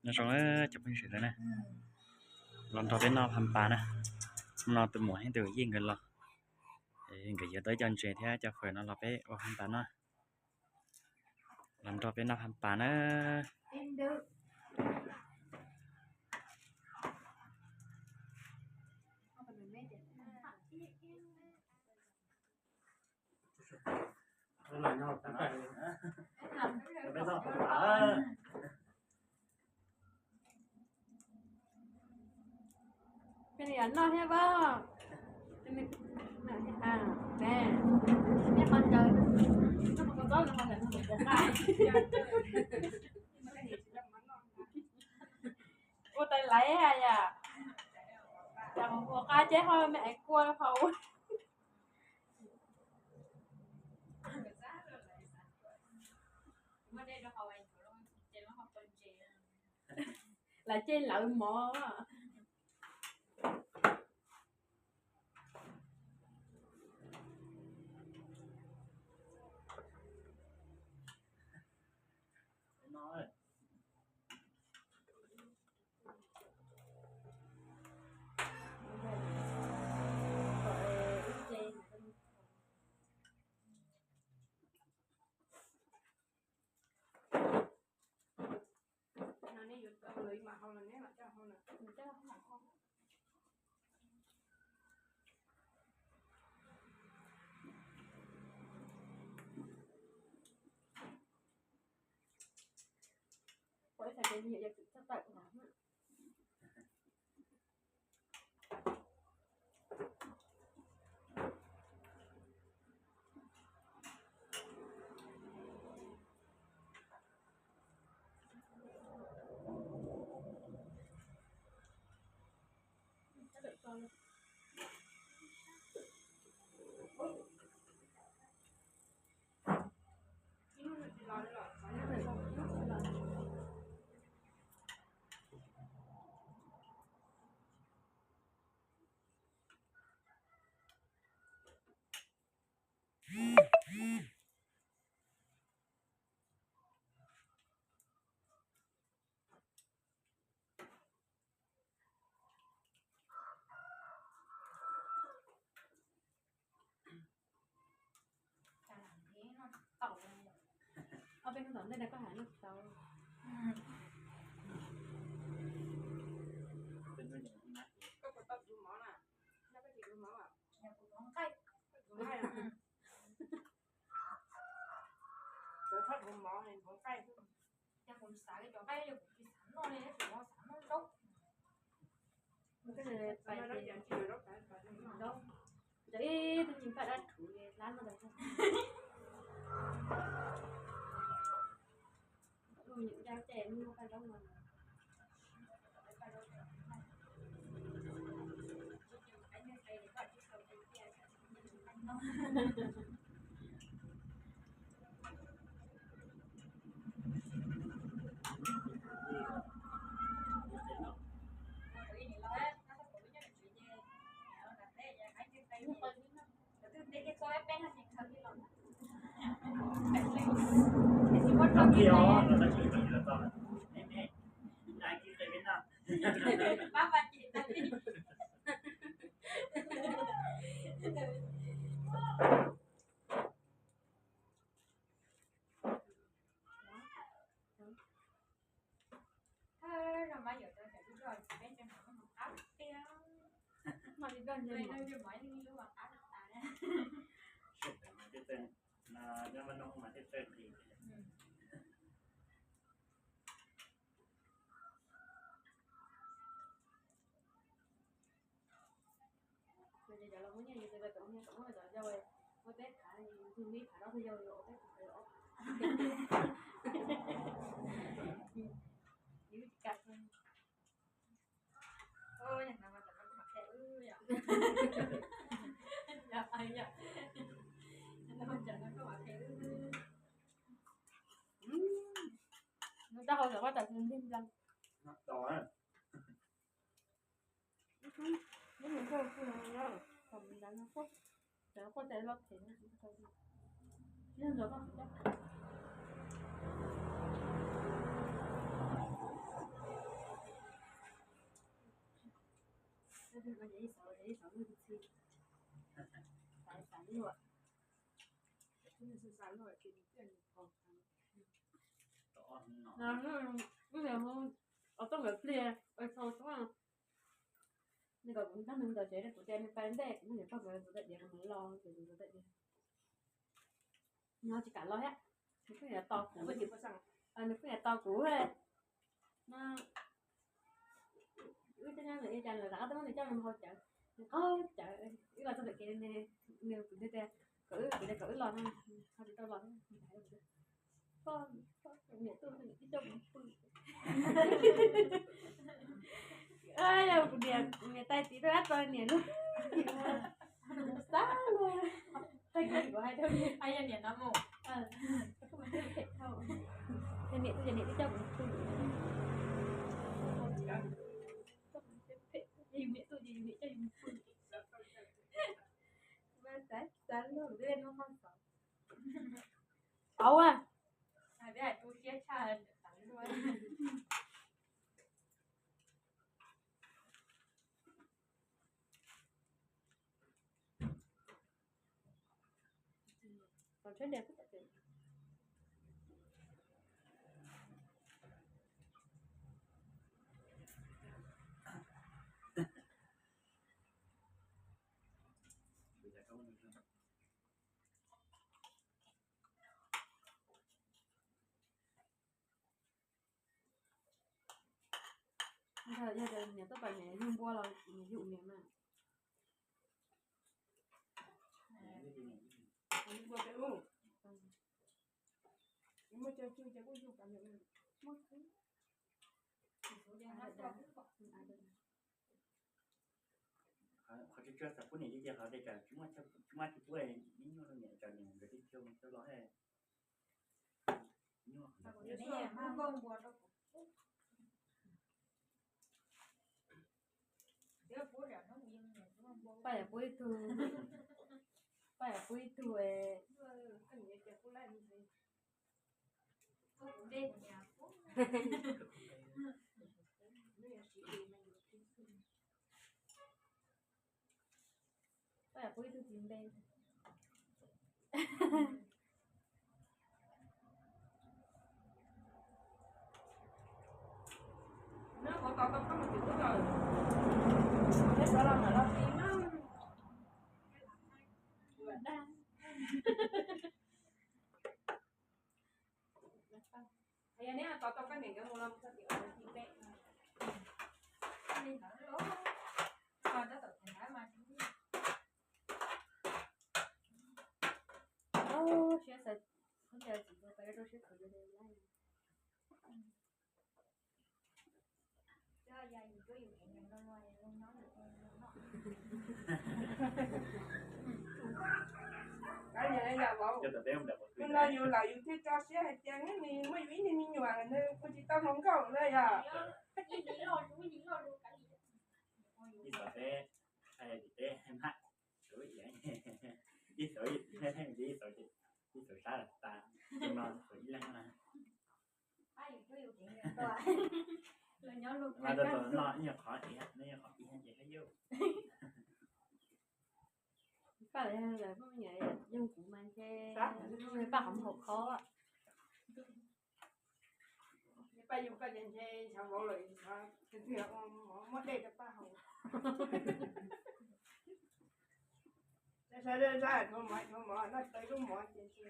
Nyob zoo cov phooj ywg sawv daws na, los nrog peb noj phaj npas na. Hnub no tus muam thiab tus yij nkawd los, nkawd yuav tau ib co ntses thiab cov fawm no los peb ua phaj npas noj. Los nrog peb noj phaj npas na. Noj thiab pab. Nej qhov ntawd, ua tais laiv hais yam, cas mus ua qab ceb ho me ais kua hau. Lawv ceb lawv mov. Ob peb hnub tom ntej no koj hais no tsis tau. Koj puas tau tus mov na? Yog koj tsis tus mov, tus nqaij, tus nqaij, cov thaj tus mov, tus nqaij. Yog kuv xav li cov nqaij, yog kuv tsis xav noj li, kuv xav noj zaub. Cov ib tug nyiam paj dab rhuv li hlab noj ntawd. Ncau ces noj paj zaub no. Thawj zaug mab yuav rau cov ib zog peb ntseeg mov qab tiag. Mov li koj ntseeg mov li lub mov qab tas. Nyob mab noob mas thiaj txawj nqis. Ces cov los muaj nyiaj yus tes kom ua tom muaj cov yau, ua peb phav, tus me phav rau tus yau yuav ua peb phav os. Yus tsis kam. Nws tau hau lawm, ua tas tus ntej ntag. Ib yam, ua txoj nkawd pliag, ua txog txog, nws kom kuv nrog nws ntawm tsev, kuv tias nws pais ntej, kuv muab niam pog nkawd ntxuav daim diav, kuv mus los ces ntxuav daim diav. Nws ho tsis kam los thiab, nws pheej yuav tos kuv, nws pheej yuav tos kuv no. Wb tej nyob ntawm ib, cas lawv rov qab tuaj muab nws coj mus hau cawv, nws qaug cawv. Wb los txog ntawm kev, nws kuv tias kom wb, kuv tias kom wb los no, ho tsis tau los. Koj, koj niam tuaj, niam twb coj kuv pw. Yog kuv niam, kuv niam tais tiv rau ab tso niam lub, xav luag. Tag kis kuv hais rau niam, niam no mus, niam tuaj ces niam twb coj kuv pw. Niam tuaj ces niam coj kuv pw. Xav, xav luag, ua, Yog tias niam tuaj pais niam yug npua los niam yug niam mas. Muaj cov tsw ces kuj yug pais niam. Qhov tsis tsuag xav pub niam ces qhov tias tsis muaj, tsis muaj tsis pub, neb nyuaj rau niam, tsam niam nkawd tib co coj los nyuaj. Paj yam pub ib tug, paj yam pub ib tug. Koj yog pub ib tug txiv npe. Neb xav los ntawm los txiv na. Yog neb tos tau koj niam nkawd mus los mus txog tim ua txiv npe no. Li ntawd los tab tom thaum ntawd mas. Siab xav, qhov ntawd txiv tus pais rau siab khav li lawm. Tus no yus lawm yus thiaj tso siab hais tias neb muaj yus ib niag me nyuam lawm nws kuj tsis tau hluas nkauj na yog. Ib xav peb, ib xav, ib xav, ib xav sab tas, no xav ib leeg na. Tus no ib nyuag qhov tiag, ib nyuag qhov tiag ces hab yus. Paj lawv yog muaj me nyuam yoog kuv mas ntshe paj qhov muag haum khob. Paj yug koj ces ntshe xyov vauv lawm, muab dej rau paj haus. Sawv daws sawv daws dhuav mov, dhuav mov noj tau ib lub mov ces ntshe.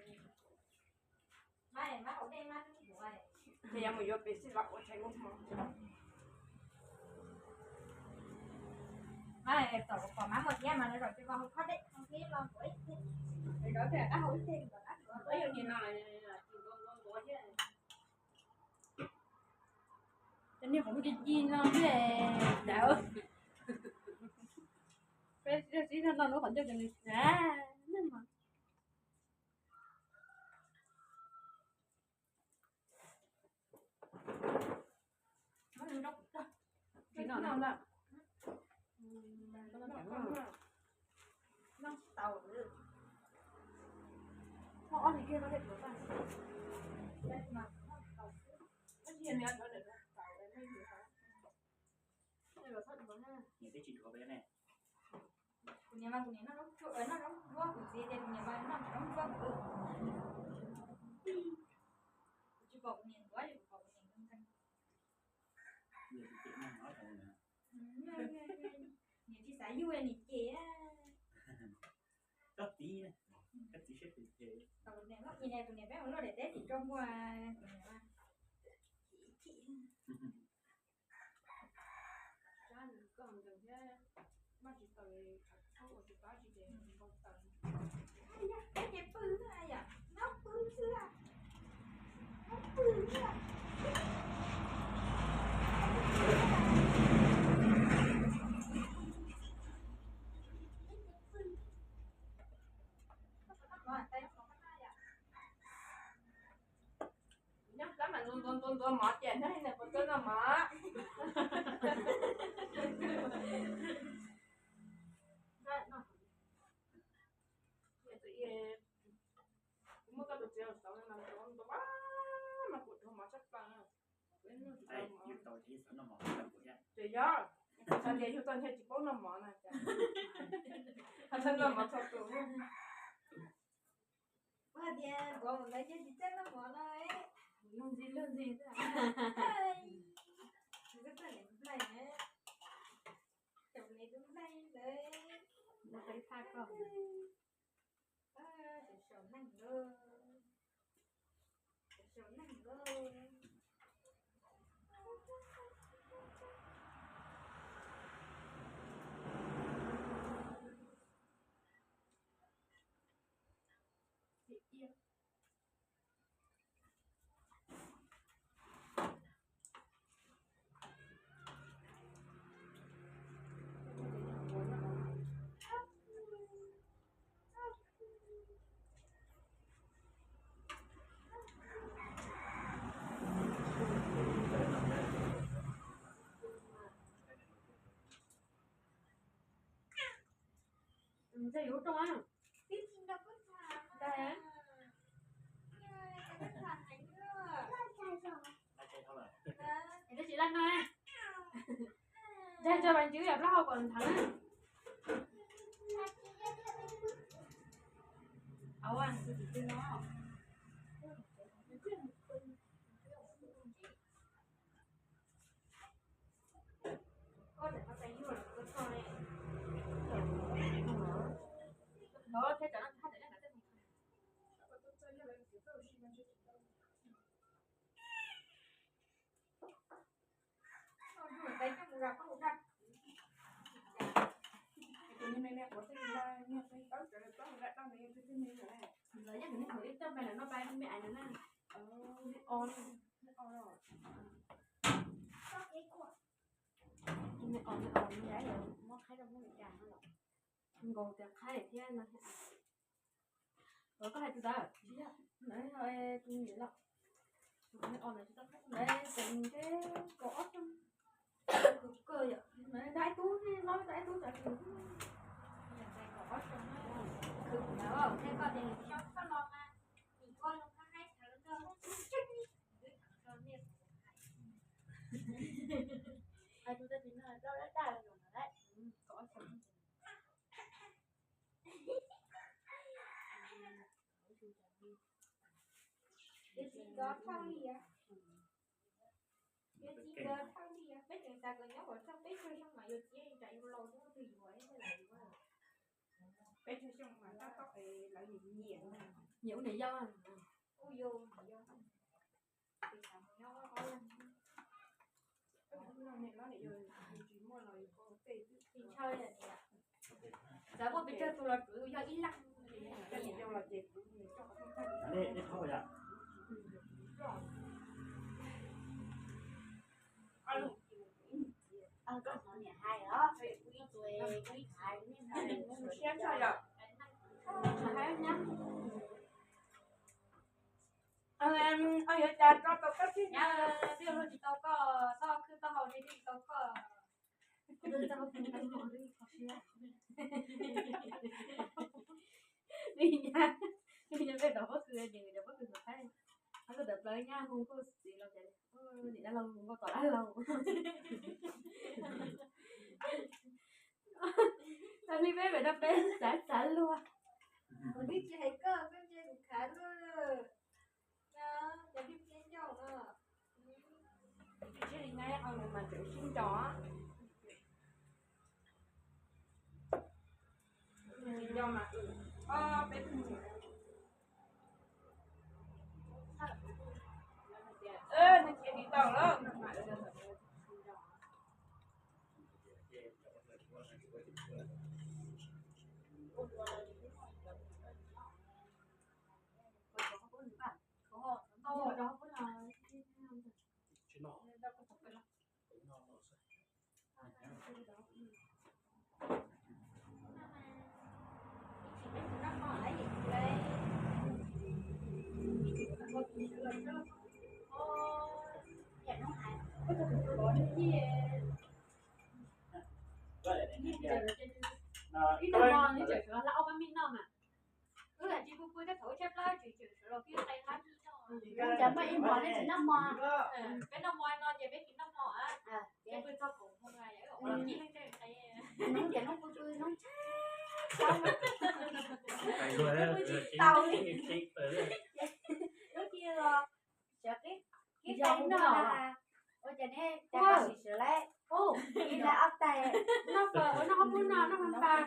Ces yog mus yuav pes xij los ua tshais lub hmo. Tom pom mab muaj tiab mas lawv zaum tsis los hauv khob dej, hauv ib los ua ib teg, lawv zaum tias qab hauv ib teg kom qab tuav. Cov niag qhov muag ci ci no thiab dav. Peb tsis no no lub qhov ncauj ces nws dav. Niam twb tsis dhuav peb ne. Kuv niam mas kuv niam noj zaub tsuag, noj zaub ntsuab, kuv txiv tias kuv niam mas noj zaub ntsuab kuv. Kuv tsis pom kuv niam ntxuav li, kuv pom kuv niam nkeeg nkeeg. Niam tsis xav yug niam ces. Koj txiv, koj txiv siab phem phem. Kuv niam, kuv niam peb mus luaj daim teb tim rau muag kuv niam. Sab nws koj nkeeg thiab, maj tsis taus, ua tsis pab tsis ces npau taws. Peb ces pw xwb yom, nyob pw xwb, nyob pw xwb. Nyob plab mas ntuav ntuav ntuav mov ces nyob li ntawd puas txawj noj mov? Kuv muab koj tus txiv los txaus no mas ntuav ntuav mas kuv dhuav mov tshaj plaws. Ces yog, xav tias yug tau ntshe tsis paub noj mov na, ho txhob noj mov txhua tus. Ua tias ntuav mus ntawd ntshe tsis txawj noj mov no. Luag ntxhi luag ntxhi xwb. Tsis txawj niam nplaig, tsis niam nplaig ntawd. Ua qe thaj koj. Saum neeg lauj, saum neeg lauj. Ntxhe yuav rooj a. Ntxhe tsis laj no. Ntxhe tso vas ntsis yam plaub hau kom ntheev. Au, tus tim twg no. Lawv yog tus neeg qhov ib toj pais lawm no pais me ais no na. Me os, me os, me os, muab qhaib rau Hmoob Meskas no los nkaus tias qhaib thiab no. Koj hais tus ntawd, tus niam los, me os ntawd tsis tau qhaib tus ntawd, tus ntawd kaum ob xyoos. Kawg yom, ntawd dab tub, no dab tub txawv tus. Kaum ob xyoos, khwv ntawd thiab koj tias nws xyov koj los mas, nim koj zoo koj haib thav rau koj, twb thov rau nej hais tus txawj tsis no plaub dab dab los zoo no lawm, kaum ob xyoos. Peb tsis nco thawj li, peb tsis nco thawj li, peb tseem xav kom nyob kom txog peb caug xyoo mas yuav txiv, tsam yuav laus twb muaj twg yuav, peb caug xyoo mas tab tom lawv nyiam nyiam, nyiam ua niam yau, ua yau niam yau. Tsis muaj los tej, tsis muaj los tej, txawm muaj pes tsawg tus los tsuav yog ib leeg. Koj hnov niam hais os, ib tus ib hais, siab tshaj yom. Koj yuav cas tso tau koj tib nyab, twb luag tsis tau koj, txhob khwb txhob haus li twb tsis tau koj. Li nyab, li nyab peb cov pob kws, ces cov pob kws ntawm Thaib, ob tug tawm plaws nyab hu nkauj txiv laus, ces niam dab laug hu nkauj tom dab laug. Li peb pem no peb xav xav luag. Kuv twb tsis hais koj, koj ntsia kuv khav luaj. Cov peb peb ncauj no. Tsis li nab qhov no mas tseem sib nco. Nco mas, o, peb tug. Nws cia li tau lawm. Ib tug hmo nws tseem sawv los hlab ob pab mij noj mas. Wb hais tsis pw pw tej thaum wb tshaib plab tseem sawv los pib qe hlab mij noj. Cov muaj ib hmo nej tsis noj hmo. Peb noj hmo no ces peb tsis noj hmo a. Peb pw txog kaum hmo, hnub ces hnub pw pw hnub tsis tau li. Lub ci los sawv qib qib qe noj na. Ua cas ne, cas koj sim sawv lawm? Ib lab ob tais. Noj pab, noj qhov pub no, noj pab pas.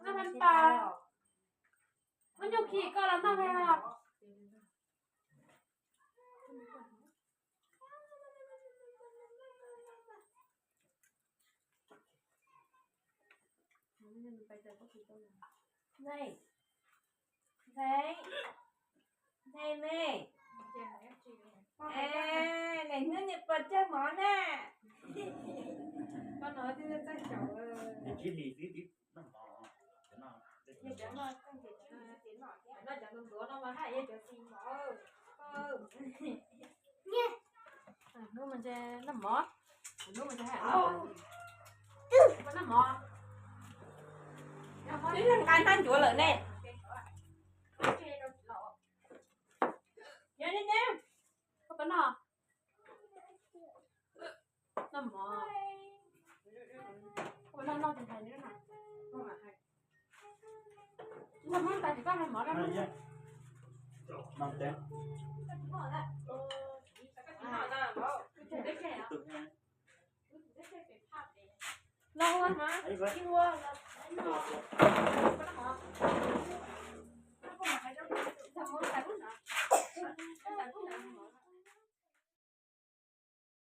Noj pab pas. Muab nyuj khi koj los noj li os. Ntxhais, ntxhais, ntxhais me, es, niaj hnub niaj pog cawg mov na. Noj mov. Hnub mas ntshe noj mov, hnub mas ntshe hais noj mov. Twb nqa hnab ncuav lawm ne. Yog li ne, koj puas noj? Noj mov. Koj puas noj noj ces hais li na. Noj mov tas ces koj hais mov na. Los ua, ua, ua.